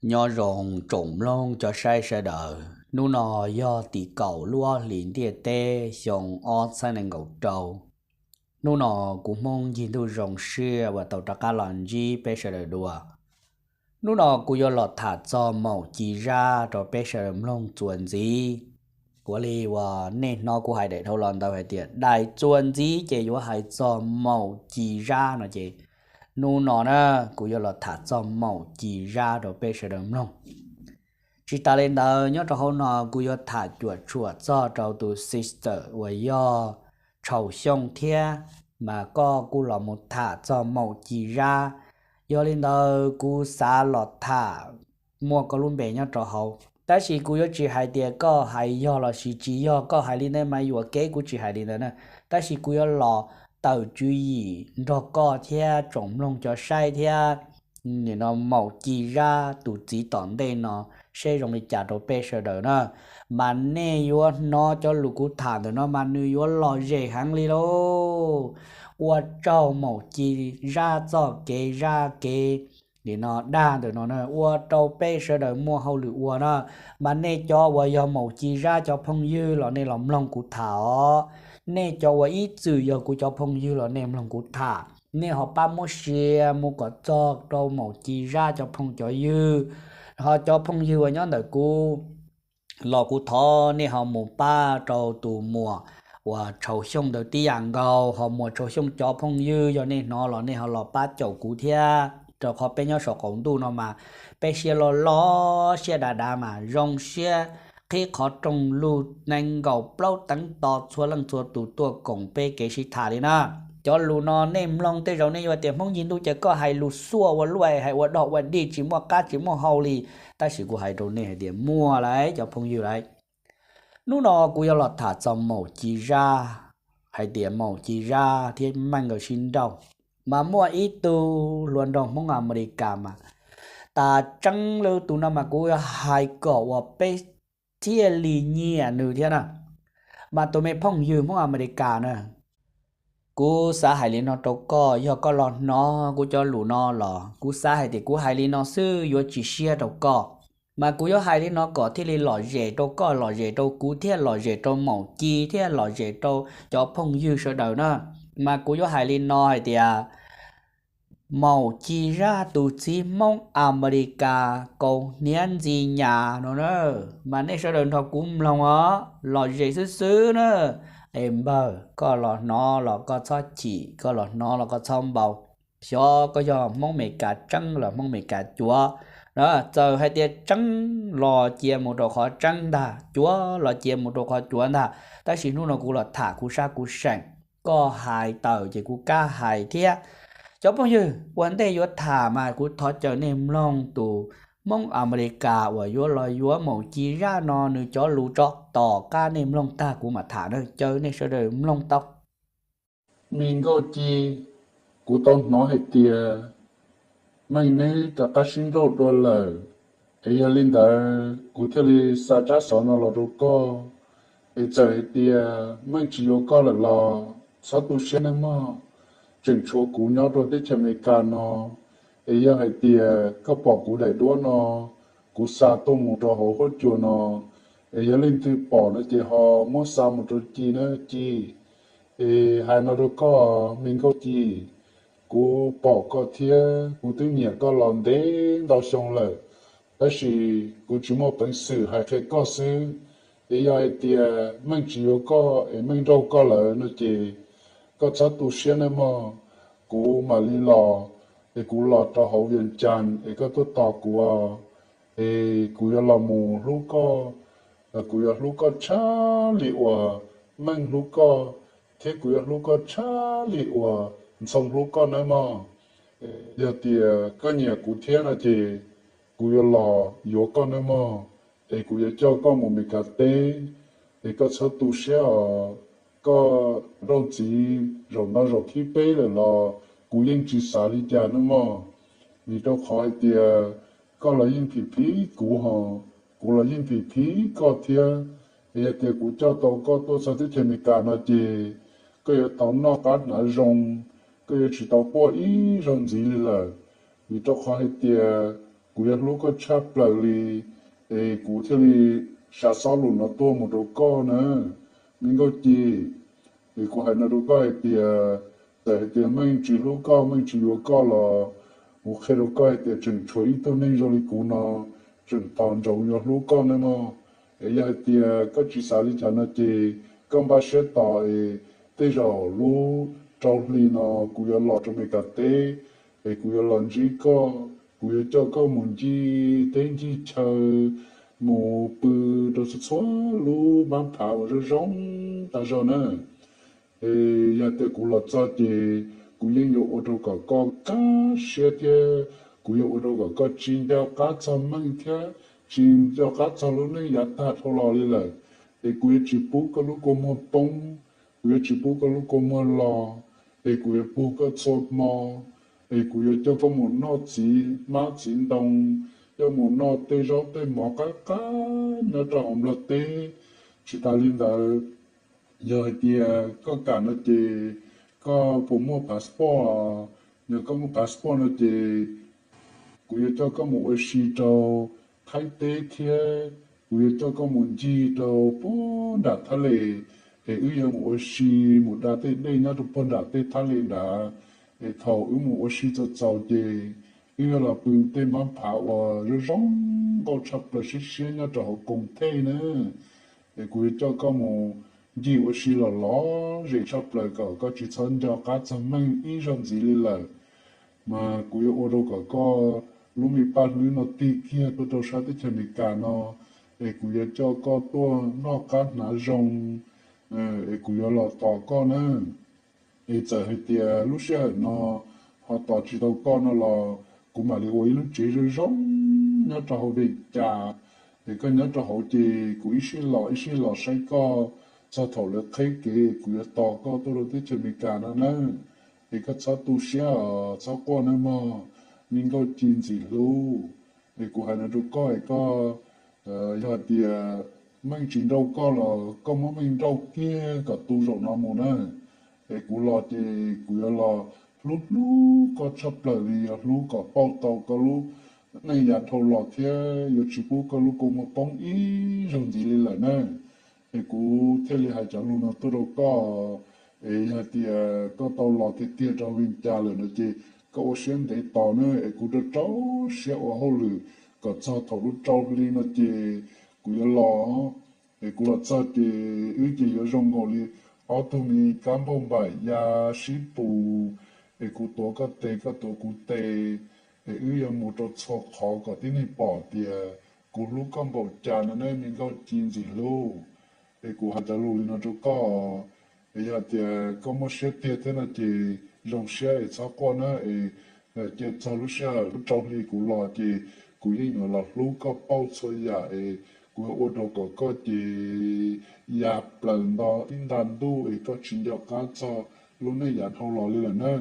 Nyob zoo tsoom mloog cov saib sawv daws, hnub no yog tim kaum lub ob hlis ntiaj teb xyoo ob txhiab nees nkaum rau. Hnub no kuv Hmoob Ncig Ntuj Zoo Siab uas tau rov qab los ntsib peb sawv daws dua. Hnub no kuv yuav los tham txog Maum Ci Zab rau peb sawv daws mloog txuas ntxiv. Ua li uas nej hnov kuv hais daim dhau los ntawd hais tias daim txuas ntxiv ces yuav hais txog Maum Ci Zab no ces hnub no na kuv yuav los tham txog Maum Ci Zab rau peb sawv daws mloog. Tsis tas li ntawd nyob rau hauv no kuv yuav tham cuam tshuam txog rau tus sister uas yog Tshau Xyooj thiab, mas koj kuj los mus tham txog Maum Ci Zab. Yog li ntawd kuv xav los tham muaj koj lub npe nyob rau hauv, tab sis kuv yuav tsis hais tias koj hais yog los sis tsis yog, koj hais li ntawd mas yuam kev, kuv tsis hais li ntawd na. Tab sis kuv yuav los tawm tswv yim nrog koj thiab tsoom mloog cov saib thiab nim no Maum Ci Zab tus txiv tom ntej no seb zoo li cas rau peb sawv daws na. Mas nej yuav hnov cov lus kuv tham ntawm no mas nws yuav lom zem heev li lauj. Ua tsaug Maum Ci Zab txoj kev zaj kev nim no dag ntawm no na, ua rau peb sawv daws muaj hauj lwm ua na. Mas nej cov uas yog Maum Ci Zab cov phooj ywg los nej los mloog kuv tham os. Nej cov uas ib txwm yog kuv cov phooj ywg los nej mloog kuv tham, nej ho pab muab share mus kom txog rau Maum Ci Zab cov phooj cov ywg. Ho cov phooj ywg uas nyob ntawm kuv los kuv thov nej ho mus pab rau tus muam uas Tshau Xyooj ntawd tib yam nkaus. Ho muam Tshau Xyooj cov phooj ywg yog nej hnov los nej ho los pab caum kuv thiab, rau qhov peb nyob saum qaum ntuj no mas peb siab loj loj siab dav dav mas zoo siab qhib qhov rooj lug nees nkaum plaub teev to txhua leej txhua tus tuaj koom peb kev sib tham li na. Cov lus no nej mloog tej zaum nej yuav tias Hmoob Ncig Ntuj ces koj hais lus xuaj ua luaj, hais ua dog ua dig tsis muaj qab tsis muaj hau li. Tab sis kuv hais rau nej hais tias muaj lauj cov phooj ywg lauj. Hnub no kuv yuav los tham txog Maum Ci Zab, hais tias Maum Ci Zab thiab Meej nkawd sib nrauj. Mas muaj ib tug hluas nraug Hmoob Amelikas mas tas tseeb lawm, tus no mas kuv yuav hais kom uas peb thiaj li nyiam nws thiab na. Mas tus me phooj ywg Hmoob Amelikas na, kuv xav hais li no rau koj, yog koj los hnov kuv cov lus no los kuv xav hais tias kuv hais li no xwb yuav tsis siab rau koj. Mas kuv yuav hais li no kom thiaj li lom zem rau koj, lom zem rau kuv thiab lom zem rau Maum Ci thiab lom zem rau cov phooj ywg sawv daws na. Mas kuv yuav hais li no hais tias Maum Ci Zab tus txiv Hmoob Amelikas kaus hniav ntxi nyas no na, mas nej sawv daws nrog kuv mloog os, lom zem xwb xwb na. Es npawg, koj los hnov los koj txhob chim, koj los hnov los koj txhob npau. Xyov koj yog Hmoob Amelikas tseeb los Hmoob Amelikas cuav. Txawm hais tias tseeb los cia mus rau qhov tseeb ntag, cuav los cia mus rau qhov cuav ntag, tab sis hnub no kuv los tham kuv sab kuv seem, koj hais tawm ces kuv kam hais thiab. Cov phooj ywg, ua ntej yuav tham mas kuv thov caw nej mloog tus Hmoob Amelikas uas yuav los yuav Maum Ci Zab no nws cov lus tso tom qab, nej mloog tag kuv mam tham na, caw nej sawv daws mloog tau. Me Nkauj Ci, kuv tau hnov hais tias Meej neb rov qab sib nrauj dua lawm, es yog li ntawd kuv thiaj li xa tsab xov no los rau koj. Es txawm hais tias Meej tsis yuav koj lawm los txhob tu siab nawb mog, tseem tshuav kuv nyob rau teb chaws Amelikas no. Es yog hais tias koj pom kuv daim duab no, kuv xa tuaj mus rau hauv huab cua no, es yog leej twg pom no ces ho muab xa mus rau Ci na Ci. Es hais no rau koj, Me Nkauj Ci, kuv pom koj thiab kuv twb nyiam koj los ntev ntau xyoo lawm, tab sis kuv tsis muaj peev xwm hais qhia koj xwb. Es yog hais tias Meej tsis yuav koj es Meej nrauj koj lawm no ces koj txhob tu siab nawb mog. Kuv mam li los, es kuv los rau hauv Vias Cas es koj tuaj tos kuv, es kuv yuav los mus hlub koj. Kuv yuav hlub koj tshaj li uas Meej hlub koj, thiab kuv yuav hlub koj tshaj li uas Ntxhoo hlub koj nawb mog. Yog tias koj nyiam kuv thiab no ces kuv yuav los yuav koj nawb mog, es kuv yuav coj koj mus Meskas teb, es koj txhob tu siab os. Koj nrauj txiv zaum no zaum thib peb lawm los kuv yeej tsis xav li cas nawb mog, vim rau qhov hais tias koj los yeej phim phim kuv ho, kuv los yeej phim phim koj thiab. Es yog tias kuv coj tau koj tuaj txog teb chaws Amelikas no ces koj yuav tau noj qab hnav zoo, koj yuav tsis tau quaj ib zaug ntxiv li lawm, vim rau qhov hais tias kuv yuav hlub koj tshaj plaws li, es kuv thiaj li xa xov lus no tuaj mus rau koj na, me nkauj ci. Es kuv hais no rau koj hais tias, txawm hais tias Meej tsis hlub koj, Meej tsis yuav koj los, kuv qhia rau koj hais tias tseem tshuav ib tug neeg zoo li kuv no tseem tos ntsoov yuav hlub koj nawb mog. Es yog hais tias koj tsis xav li cas no ces koj npaj siab tos es tej zaum lub rau hli no kuv yuav los rau Meskas teb, es kuv yuav los ntsib koj, kuv yuav coj koj mus ncig teb ncig chaw, mus pw rau txhua txhua lub npab phav uas zoo zoo tas zog na. Es yog tias kuv los txog ces kuv yeej yuav ua rau kom koj kaj siab thiab kuv yuav ua rau kom koj tsis nco qab txog Meej thiab tsis nco qab txog lub neej yav tag dhau los li lawm. Es kuv yuav tsis pub koj lub kua muag poob, kuv yuav tsis pub koj lub kua muag los, es kuv yuav puag koj txhua hmo, es kuv yuav coj koj mus noj txiv hmab txiv ntoo, coj mus noj tej zaub tej mov qab qab nyob rau hauv Nplog teb. Tsis tas li ntawd, yog hais tias koj kam no ces koj puas muaj passport? Yog koj muaj passport no ces kuv yuav coj koj mus ua si rau Thaib teb thiab kuv yuav coj koj mus ncig rau puag nram thaj les, es wb yuav mus ua si, mus da tej dej nyob rau puag nram tej thaj les nrad. Es thaum wb mus ua si txaus txaus ces wb yuav los pw tej npab phav uas zoo zoo nkauj tshaj plaws siab siab nyob rau hauv Koos Thej na. Es kuv yuav coj koj mus ncig ua si los lom zem tshaj plaws kom koj tsis txhob nco qab txog Meej ib zaug ntxiv li lawm. Mas kuv yuav ua rau kom koj lub me paj hlwb no tig kiag tuaj rau sab teb chaws Amelikas no, es kuv yuav coj koj tuaj noj qab hnav zoo, es kuv yuav los tos koj na. Es txawm hais tias lub sij hawm no ho tos tsis tau koj no los kuv mam li ua ib lub tsev zoo zoo nyob rau hauv Vees Cas. Es koj nyob rau hauv ces kuv ib sij los ib sij los saib koj, txog thaum lawv qheb kev kuv yuav tos koj tuaj rau teb chaws Amelikas no na. Es koj txhob tu siab os, txhob quaj nawb mog, me nkauj ci ntxim hlub. Es kuv hais no rau koj es koj, yog hais tias Meej tsis nrauj koj los koj muab Meej nrauj kiag kom tu zaum no mus na. Es kuv los ces kuv yuav los hlub hlub koj tshaj plaws li, yuav hlub kom pauj tau koj lub neej yav dhau los thiab yuav tsis pub koj lub kua muag poob ib zaug ntxiv li lawm na. Es kuv thiaj li hais cov lus no tuaj rau koj. Es yog hais tias koj tau los tiag tiag rau Vees Cas lawm no ces koj ua siab ntev tos na, es kuv rau rau siab ua hauj lwm kom txog thaum lub rau hli no ces kuv yuav los. Es kuv los txog ces wb ces yuav zoo nkaus li ob tug me kab npauj npaim ya sib pus, es kuv tuav koj tes koj tuav kuv tes, es wb yuav mus rau txhua qhov kom tib neeg pom tias kuv hlub koj npaum cas no ne me nkauj ci ntxim hlub. Es kuv hais cov lus li no rau koj, es yog tias koj muaj siab tiag thiab no ces zoo siab es txhob quaj na. Es cia txog lub sij hawm lub rau hli kuv los ces kuv yeej yuav los hlub koj pauj txhua yam es kuv yuav ua rau kom koj ces ya plaws nto tib nta ntuj es koj tsis nco qab txog lub neej yav dhau los li lawm na.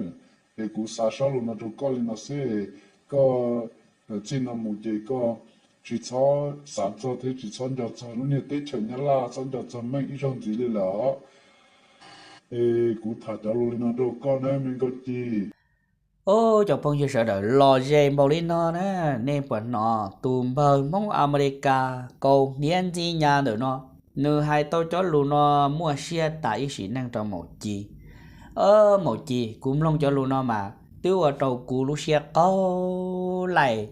Es kuv xav sob lus no rau koj li no xwb, koj txij no mus ces koj tsis txhob xav txog thiab tsis txhob nco txog lub niag teb chaws Nyab Laj, txhob nco txog Meej ib zaug ntxiv li lawm os. Es kuv tham cov lus li no rau koj na me nkauj ci. Ub, cov phooj ywg sawv daws, los ze npaum li no na, nej puas hnov tus npawg Hmoob Amelikas kaus hniav ntxi nyas ntawm no, nws hais tau cov lus no muaj siab tas ib sim neej rau Maum Ci. Maum Ci, kuv mloog cov lus no mas twb ua rau kuv lub siab qaug laim.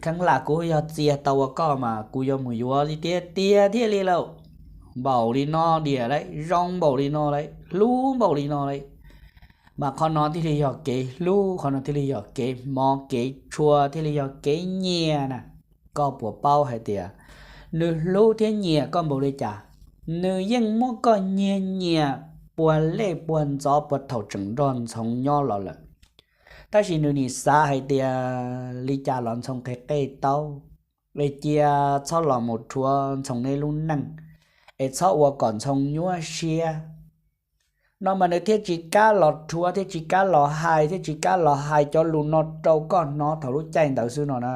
Kheev lam kuv yog txias tau ua koj mas kuv yuav mus yuav li tiag tiag thiaj li lauj. Npaum li no diam lauj, zoo npaum li no lauj, hlub npaum li no lauj. Mas qhov no thiaj li yog kev hlub, qhov no thiaj li yog kev hmov kev tshua, thiaj li yog kev nyiam na. Koj puas paub hais tias nws hlub thiab nyiam koj npaum li cas? Nws yeej muab koj nyiag nyiam puag lej puag ntxov puag thaum tseem nrog Ntxhoo nyob los lawm. Tab sis nws nim xav hais tias li cas los Ntxhoo qe qe tau, es cia txhob los mus rhuav Ntxhoo neb lub neej, es txhob ua kom Ntxhoo nyuaj siab no mas nws thiaj tsis kam los rhuav, thiaj tsis kam los hais, thiaj tsis kam los hais cov lus no rau koj hnov thaum lub caij ntawd xwb no na.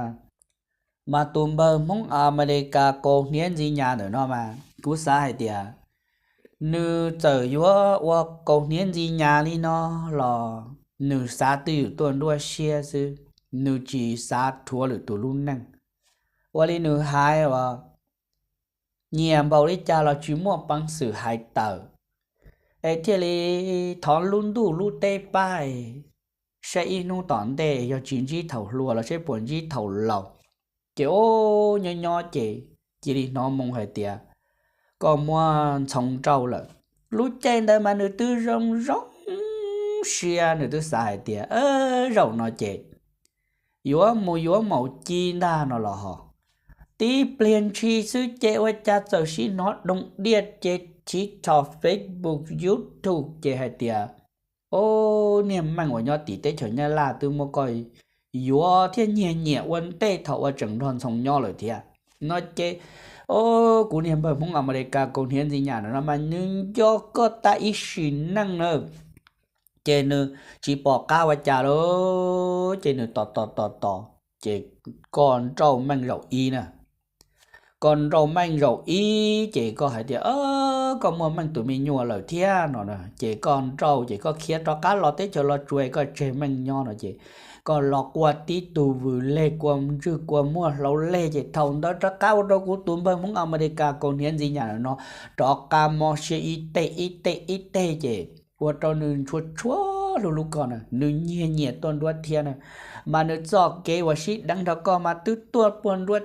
Mas tus npawg Hmoob Amelikas kaus hniav ntxi nyas ntawm no mas kuv xav hais tias nws txawm yuav ua kaus hniav ntxi nyas li no los nws xav twj ywm tuaj nruab siab xwb. nws tsis xav rhuav lwm tus lub neej. Ua li nws hais uas nyias npaum li cas los tsis muaj peev xwm hais tawm, es thiaj li thov lub ntuj lub teb pab, saib ib hnub tom ntej yog tsis ntsib thaum hluas los saib puas ntsib thaum laus. Ces ub, nyob nyob ces cia li hnov moo hais tias koj muaj ntxhoo nrauj lawm. Lub caij ntawd mas nws twb zoo zoo siab, nws twb xav hais tias zaum no ces yuav mus yuav maum ci ntag no los ho. Tib pliag ntshis xwb ces ua cas txawm sib hnov doo diaj ces thiv tho Facebook, YouTube ces hais tias, o, niag Meej uas nyob tim teb chaws Nyab Laj twb muab koj yuav thiab nyiag nyiam ua ntej thaum ua tseem nrog Ntxhoo nyob lawm thiab no ces, o, kuv niag npawg Hmoob Amelikas kaus hniav ntxi nyam no mas nws nco koj tas ib sim neej na. Ces nws tsis pom qab ua cas lawm ces nws tos tos tos tos ces koj nrauj Meej zaum ib na. Koj nrauj Meej zaum ib ces koj hais tias koj muaj Meej tus me nyuam lawm thiab no, ces koj nrauj ces koj khiav rov qab los teb chaws Los Tsuas, koj tseg Meej nyob no ces koj los quaj tib tug vwm leg kua ntswg kua muag hlauv leg ces thaum ntawd rov qab ua rau kuv tus npawg Hmoob Amelikas kaus hniav ntxi nyam no rov qab mob siab ib teg ib teg ib teg ces ua rau nws ntshua tshua hlub hlub koj na, nws nyiag nyiam tuaj nruab thiab na. Mas nws txoj kev uas sib deev nrog koj mas twb tuaj puag nruab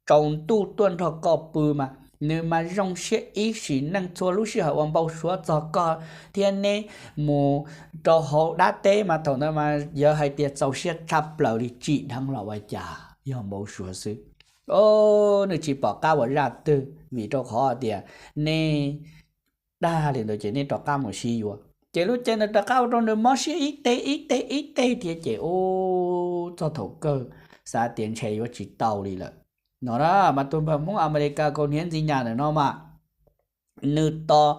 tsaus ntuj tuaj nrog koj pw mas nws mas zoo siab ib sim neej, txhua lub sij hawm uas npau suav txog koj thiab neb mus rau hauv dab teb mas thaum ntawd mas yog hais tias txaus siab tshaj plaws li, tsim dheev los ua cas yog npau suav xwb. O, nws tsis pom qab ua zaj twg vim rau qhov tias neb dag li ntawd ces neb rov qab mus sib yuav ces lub caij ntawd rov qab ua rau nws mob siab ib teg ib teg ib teg thiab ces ub, txog thaum kawg xav tias ntshe yuav tsis tau li lawm no na. Mas tus npawg Hmoob Amelikas kaus hniav ntxi nyam ntawm no mas nws tos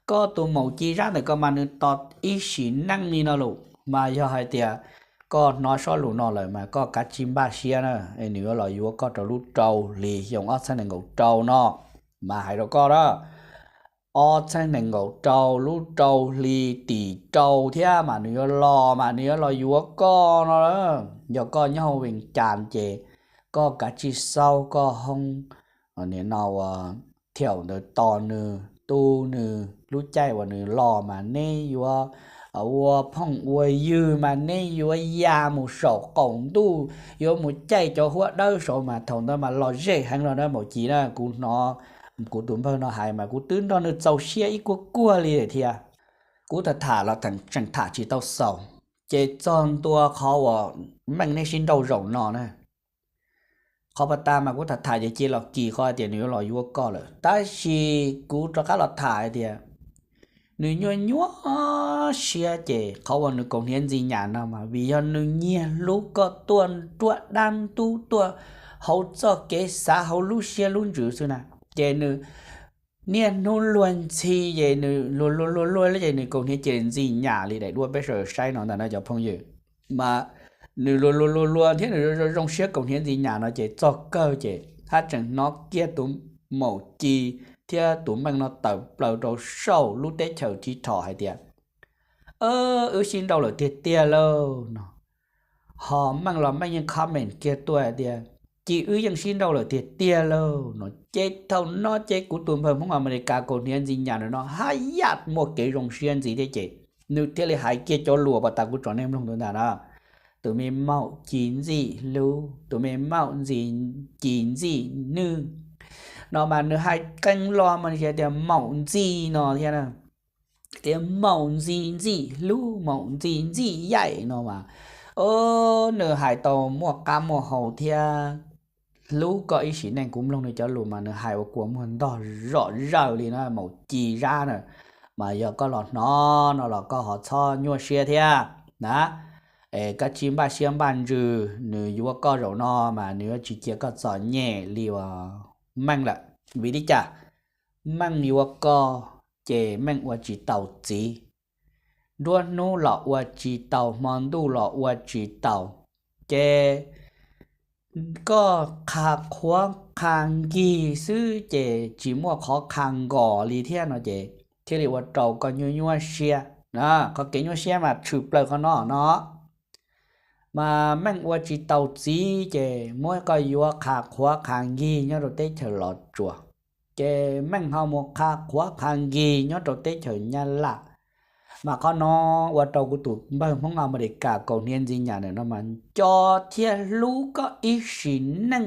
koj tus maum ci zab ntawm koj mas nws tos ib sim neej li no lawm. Mas yog hais tias koj hnov sob lus no lawm mas koj kav tsij npaj siab na, es nws yuav los yuav koj rau lub rau hli xyoo ob txhiab nees nkaum rau no. Mas hais rau koj na, ob txhiab nees nkaum rau lub rau hli tim rau thiab mas nws yuav los mas nws yuav los yuav koj no. Yog koj nyob hauv Vees Cas ces koj kav tsij xauj koj hoob, nim no ua thiaum ntawd tos nws tu nws, lub caij uas nws los mas neb yuav ua phooj ua ywg mas neb yuav ya mus saum qaum ntuj, yuav mus caij cov huab dawb saud mas thaum ntawd mas los zem heev los na maum ci na. Kuv hnov kuv tus npawg no hais mas kuv twb nrog nws txaus siab ib kuag kuag li thiab. Kuv tham tham los tseem tham tsis tau xaus, ces txog ntua qhov uas Meej neb sib nrauj zaum no na. Qhov pas tas mas kuv tham tham ces cia los kis qhov tias nws yuav los yuav koj lawm, tab sis kuv rov qab los tham hais tias nws nyuaj nyuaj siab ces qhov uas nws kaus hniav ntxi nyam no mas vim yog nws nyiag hlub koj tuaj nruab dab ntub tuaj hauv txoj kev xav hauv lub siab lub ntsws xwb na. Ces nws niaj hnub luag ntxhi ces nws luag luag luag luag ces nws kaus hniav cia li ntxi nyam li daim duab peb sawv daws saib no ntag na cov phooj ywg. Mas nws luag luag luag luag thiab nws zoo siab kaus hniav ntxi nyam no ces txog kawg ces haj tseem hnov kiag tus maum ci thiab tus Meej no tawm plaws rau saum lub teb chaws TikTok hais tias, wb sib nrauj lawm tiag tiag lauj no. Ho Meej los Meej yeej comment kiag tuaj hais tias, ci wb yeej sib nrauj lawm tiag tiag lauj no. Ces thaum no ces kuv tus npawg Hmoob Amelikas kaus hniav ntxi nyam no haj yam muaj kev zoo siab ntxiv thiab ces nws thiaj li hais kiag cov lus uas pas tas kuv tsom nej mloog ntawd ntag na. Tus me maum ci ntxim hlub, tus me maum ntxi, ci ntxim nwj no mas nws hais qee los mas nws hais tias maum ntxi no thiab, tias maum ntxi ntxim hlub, maum ntxi ntxim yaim no mas, o, nws hais tau muaj qab muaj hau thiab hlub koj ib sim neej. Kuv mloog nws cov lus mas nws hais ua kua muag ntog zom zaws li na maum ci zab na. Mas yog koj los hnov no los koj ho txhob nyuaj siab thiab na. Es koj tsis npaj siab npaj ntsws, nws yuav koj zaum no mas nws yuav tsis cia koj txom nyem li uas Meej lawm. Vim li cas? Meej yuav koj ces Meej ua tsis taus txiv, nruab hnub los ua tsis taus, hmo ntuj los ua tsis taus, ces koj qha qhuav qha nkig xwb ces tsis muaj qhov qha nkos li thiab no ces thiaj li ua rau koj nyuaj nyuaj siab. Qhov kev nyuaj siab mas tshwm plaws qhov no no. Mas Meej ua tsis tau txiv ces muab koj yuav qha qhuav qha nkig nyob rau teb chaws Los Tsuas, ces Meej ho mus qha qhuav qha nkig nyob rau teb chaws Nyab Laj. Mas qhov no ua rau kuv tus npawg Hmoob Amelikas kaus hniav ntxi nyas ntawm no mas nco thiab hlub koj ib sim neej.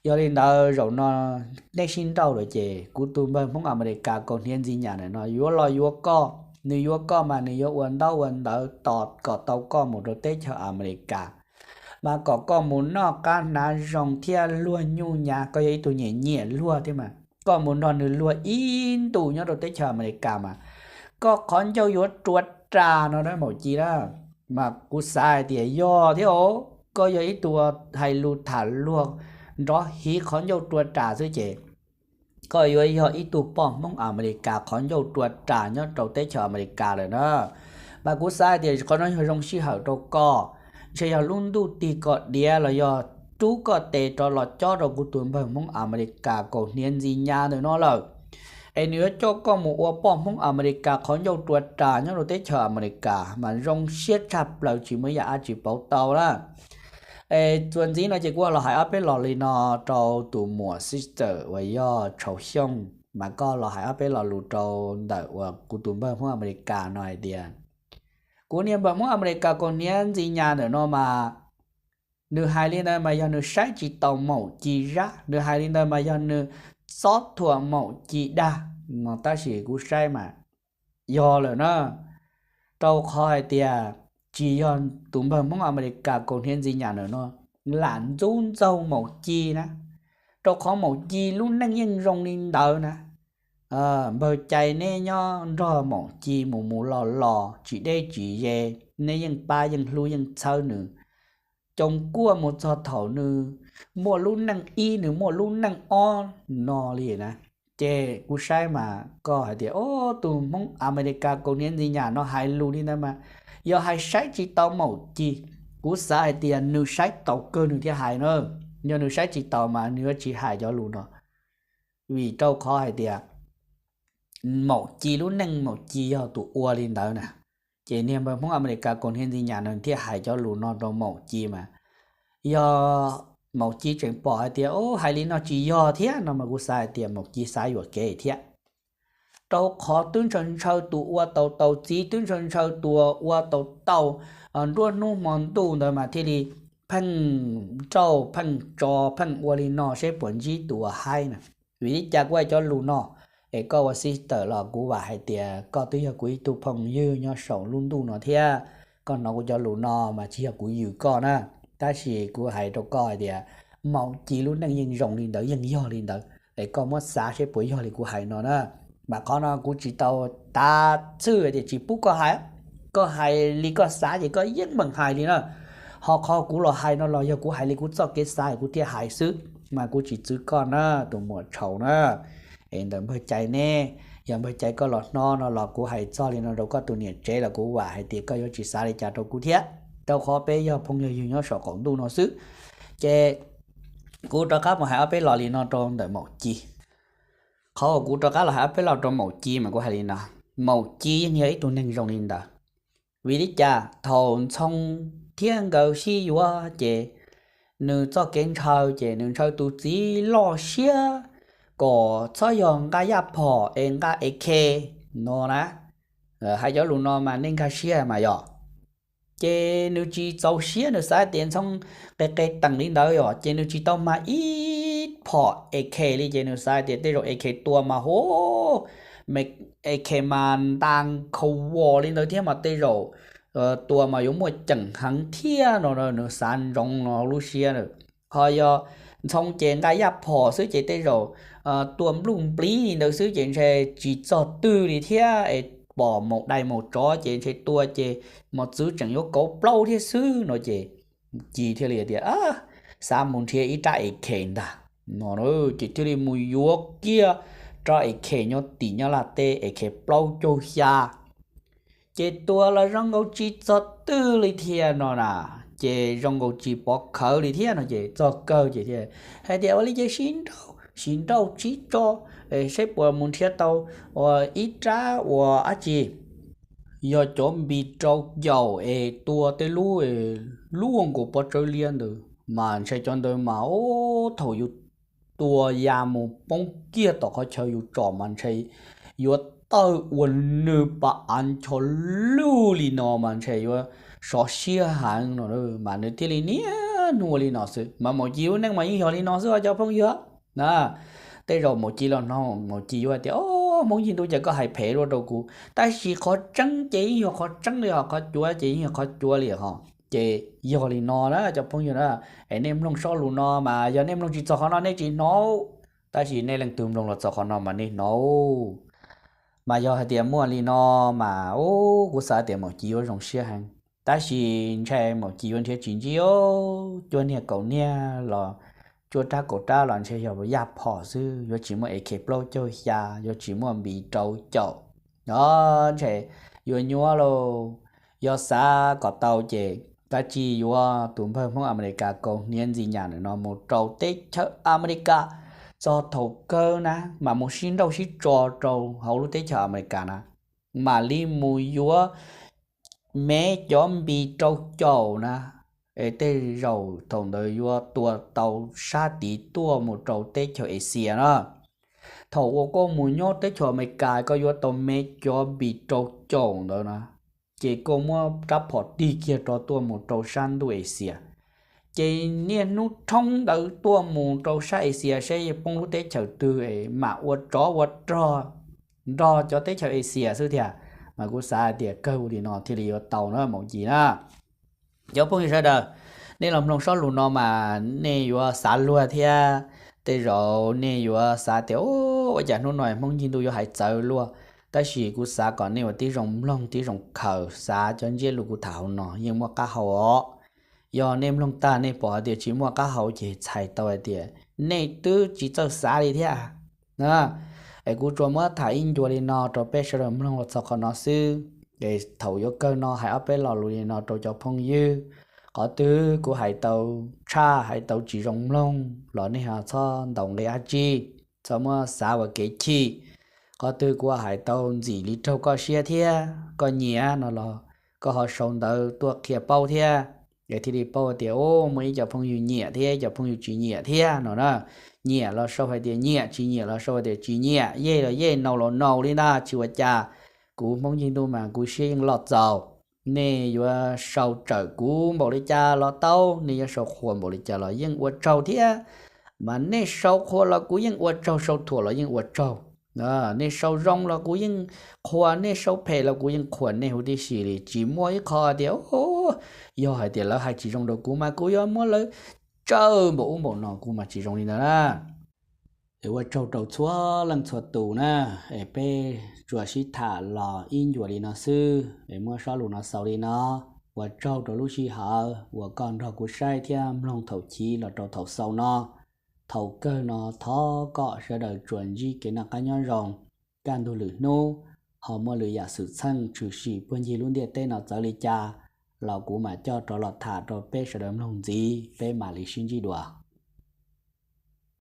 Yog li ntawd zaum no nej sib nrauj lawm ces kuv tus npawg Hmoob Amelikas kaus hniav ntxi nyas ntawm no yuav los yuav koj. Nws yuav koj mas nws yuav ua ntaub ua ntawv tos kom tau koj mus rau teb chaws Amelikas, mas kom koj mus noj qab hnav zoo thiab luag nyuj nyav. Koj yog ib tug nyiam nyiam luag thiab mas koj mus nrog nws luag ib ntus nyob rau teb chaws Amelikas mas koj qhov ncauj yuav rua ras no na Maum Ci na. Mas kuv xav hais tias yog thiab os, koj yog ib tug hais lus tham luag nrov hiv qhov ncauj rua ras xwb ces koj yuav yog ib tug poj Hmoob Amelikas qhov ncauj rua ras nyob rau teb chaws Amelikas lawm na. Mas kuv xav hais tias qhov no yog zoo sij hawm rau koj, ntshe yog lub ntuj tig kom diav los yog rub koj tes rov los cob rau kuv tus npawg Hmoob Amelikas kaus hniav ntxi nyas ntawm no lawm, es nws yuav coj koj mus ua poj Hmoob Amelikas qhov ncauj rua ras nyob rau teb chaws Amelikas mas zoo siab tshaj plaws tsis muaj ib yam dab tsi pauv tau na. Es txuas ntxiv no ces kuv los hais ob peb lo li no rau tus muam sister uas yog Tshauv Xyooj, mas koj los hais ob peb lo lus rau ntawm uas kuv tus npawg Hmoob Amelikas no hais tias, kuv niag npawg Hmoob Amelikas kaus hniav ntxi nyas ntawm no mas nws hais li ntawd mas yog nws saib tsis taus Maum Ci zaj, nws hais li ntawd mas yog nws txob thuam Maum Ci dag. Tab sis kuv saib mas yog lawm na, rau qhov hais tias tsis yog tus npawg Hmoob Amelikas kaus hniav ntxi nyas ntawm no lam ntxub ntxaug Maum Ci na, rau qhov Maum Ci lub neej yeej zoo li ntawd na. Npawg Cai neb nyob nrog Maum Ci mus mus los los tsis deb tsis ze, neb yeej pab yeej hlub yeej txhawb nws, coos kuaj mus txog thaum nws muaj lub neej ib nws muaj lub neej ob no li na. Ces kuv saib mas koj hais tias o, tus Hmoob Amelikas kaus hniav ntxi nyas no hais lus li ntawd mas yog hais saib tsis taus Maum Ci. Kuv xav hais tias nws saib taus kawg nws thiaj hais na, yog nws saib tsis taus mas nws yuav tsis hais cov lus no. Vim rau qhov hais tias Maum Ci lub neej Maum Ci yog tus ua li ntawd na, ces niag npawg Hmoob Amelikas kaus hniav ntxi nyas no thiaj hais cov lus no rau Maum Ci mas yog Maum Ci tseem pom hais tias o, hais li no tsis yog thiab no mas kuv xav hais tias Maum Ci xav yuam kev thiab. Rau qhov twb ntshaw ntshaw tus ua tau tau txiv, twb ntshaw ntshaw tus ua tau tau nruab hnub hmo ntuj ntawd mas thiaj li pheej nrauj pheej tso pheej ua li no seb puas ntsib tus uas haib na. Vim li cas kuv hais cov lus no, es koj ua sister los kuv vam hais tias koj twb yog kuv ib tug phooj ywg nyob saum lub ntuj no thiab, koj hnov kuv cov lus no mas tsis yog kuv yws koj na, tab sis kuv hais rau koj hais tias Maum Ci lub neej yeej zoo li ntawd yeej yog li ntawd, es koj muab xav seb puas yog li kuv hais no na. Mas qhov no kuv tsis tau tav txhwj tias tsis pub koj hais, koj hais li koj xav ces koj yeej meem hais li na. Ho qhov kuv los hais no los yog kuv hais li kuv txoj kev xav kuv thiaj hais xwb, mas kuv tsis txwv koj na, tus muam Tshauv na. Es ntawm npawg Cai ne, yog npawg Cai koj los hnov no los kuv hais txog li no rau koj tus niam tsev los kuv vam hais tias koj yuav tsis xav li cas rau kuv thiab, rau qhov peb yog phooj yog ywg nyob saum qaum ntuj no xwb. Ces kuv rov qab mus hais ob peb lo li no rau ntawm Maum Ci. Qhov uas kuv rov qab los hais ob peb lo rau Maum Ci mas kuv hais li no, Maum Ci yeej yog ib tug neeg zoo li ntawd. Vim li cas thaum Ntxhoo thiab nkawd sib yuav ces nws txoj kev ntshaw ces nws ntshaw tus txiv loj siab kom txhob yog nqa yaj phom es nqa A K no na. Hais cov lus no mas nej nkag siab mas yog. Ces nws tsis txaus siab, nws xav tias Ntxhoo qe qe teem li ntawd yom, ces nws tsis tau mag ib phom A K li, ces nws xav tias tej zaum A K tua mas hu, A K mas nta khaus vos li ntawd thiab mas tej zaum tua mas yuav muaj ceem heev thiab no, nws xav ntsoov no lub siab. Ho yog Ntxhoo ces nqa yaj phom xwb ces tej zaum tua npluj npliv li ntawd xwb ces ntshe tsis txog twg li thiab es pom maum dais maum tsov ces ntshe tua ces mos txwv tseem yuav kauv plaub thiab xwb no ces Ci thiaj li tias xav mus nrhiav ib rab A K ntag no, ces thiaj li mus yuav kiag rab A K nyob tim Nyab Laj teb A K plaub caug xya. Ces tua los zoo nkaus tsis txog twg li thiab no na, ces zoo nkaus tsis pov khawv li thiab no ces txog kawg ces thiaj hais tias ua li ces sib nrauj sib nrauj tsib tso saib puas mus nrhiav tau ua ib rab ua dab tsi yog cov npis rau caum es tua tej lub, lub nkaus pob tsawb liab ntawd mas ntshe cov ntawd mas ub thaum yus tua ya mus poob kiag tom qhov chaw yus tsom mas ntshe yuav tawg ua nws pa av ncho lug li no mas ntshe yuav sov siab heev no, mas nws thiaj li niaj hnub ua li no xwb. Mas Maum Ci lub neej mas yeej yog li no xwb os cov phooj ywg na. Tej zaum Maum Ci los hnov Maum Ci yuav hais tias, o, Hmoob Yig Ntuj, cas koj hais phem luaj rau kuv, tab sis qhov tseeb ces yeej yog qhov tseeb li, ho qhov cuav ces yeej yog qhov cuav li ho. Ces yog li no na cov phooj ywg na, es nej mloog sob lus no mas yog nej mloog tsis txog qhov no nej tsis hnov, tab sis nej leej twg mloog los txog qhov no mas nej hnov. Mas yog hais tias muaj li no mas ub kuv xav tias Maum Ci yuav zoo siab heev, tab sis ntshe Maum Ci yuav nrhiav tsis ntsib os. Cuaj niag kaum niag los, cuaj rab kaum rab los ntshe yog yaj phom xwb, yuav tsis muaj A K plaub caug xya, yuav tsis muaj npis rau caum. Ntshe yuav nyuaj lauj. Yog xav kom tau ces tab sis yuav tus npawg Hmoob Amelikas kaus hniav ntxi nyam ntawm no mus rau teb chaws Amelikas, txog thaum kawg na mas mus sib nrauj sib tso rau hauv lub teb chaws Amelikas na, mam li mus yuav mev cov npis rau caum na, es tej zaum thaum ntawd yuav tua tau sab tid tuaj mus rau teb chaws Axias na. Thaum uas koj mus nyob teb chaws Amelikas koj yuav tau mev cov npis rau caum ntawd na, ces koj muab rab phom tig kiag rov tuaj mus rau sab ntuj Axias. Ces niaj hnub thoob ntawd tuaj mus rau sab Axias seb yuav poob lub teb chaws twg es mam ua tsov ua rog nrog cov teb chaws Axias xwb thiab. Mas kuv xav hais tias kawg ua li no thiaj li yuav tau na Maum Ci na. Cov phooj ywg sawv daws, nej los mloog sob lus no mas nej yuav xav luag thiab. Tej zaum nej yuav xav tias, ua cas hnub no Hmoob Yig Ntuj yuav hais txawv luaj. Tab sis kuv xav kom nej ua tib zoo mloog tib zoo khaws xav cov ntsiab lus kuv tham hauv no yeej muaj qab hau os. Yog nej mloog tag nej pom hais tias tsis muaj qab hau ces txhais tau hais tias nej twb tsis txawj xav li thiab. Es kuv tsuas muab tham ib ncua li no rau peb sawv daws mloog los txog qhov no xwb. Es thaum yuav kawg no hais ob peb lo lus li no rau cov phooj ywg. Qhov twg kuv hais tau tshaj hais tau tsis zoo mloog los nej ho txhob ntaus nqi dab tsi, txhob muab xav ua kev chim. Qhov twg kuv hais tau ntxim li raug koj siab thiab koj nyiam no los koj ho sau ntawv tuaj qhia paub thiab, es thiaj li paub tias, o, muaj ib co phooj ywg nyiam thiab ib co phooj ywg tsis nyiam thiab no na. Nyiam los sau hais tias nyiam, tsis nyiam los sau hais tias tsis nyiam, yej los yej, no los no li ntag, tsis ua cas. Kuv Hmoob Yig Ntuj mas kuv siab yeej loj txaus. Nej yuav sau tsawm kuv npaum li cas los tau, nej yuav sau qhuas npaum li cas los yeej ua tsaug thiab. Mas nej sau qhuas los kuv yeej ua tsaug, sau thuam los yeej ua tsaug. Nej sau zoo los kuv yeej qhuas, nej sau phem los kuv yeej qhuas nej huv tib si li. Tsis muaj ib qho tias, yog hais tias lawv hais tsis zoo rau kuv mas kuv yuav muab lawv tsawj npaum ub npaum no, kuv mas tsis zoo li ntawd na. Es ua tsaug rau txhua leej txhua tus na, es peb tsuas sib tham los ib ncua li no xwb, es muab sob lus no xaus li no. Ua tsaug rau lub sij hawm uas koj nrog kuv saib thiab mloog thaum chiv los rau thaum xaus no. Thaum kawg no thov kom sawv daws tsuas ntsib kev noj qab nyob zoo, kaj ntug lwm hnub ho muaj lwm yam xwm txheej tshwm sim puag ncig lub ntiaj teb no txawv li cas los kuv mam coj rov los tham rau peb sawv daws mloog ntxiv, peb mam li sib ntsib dua.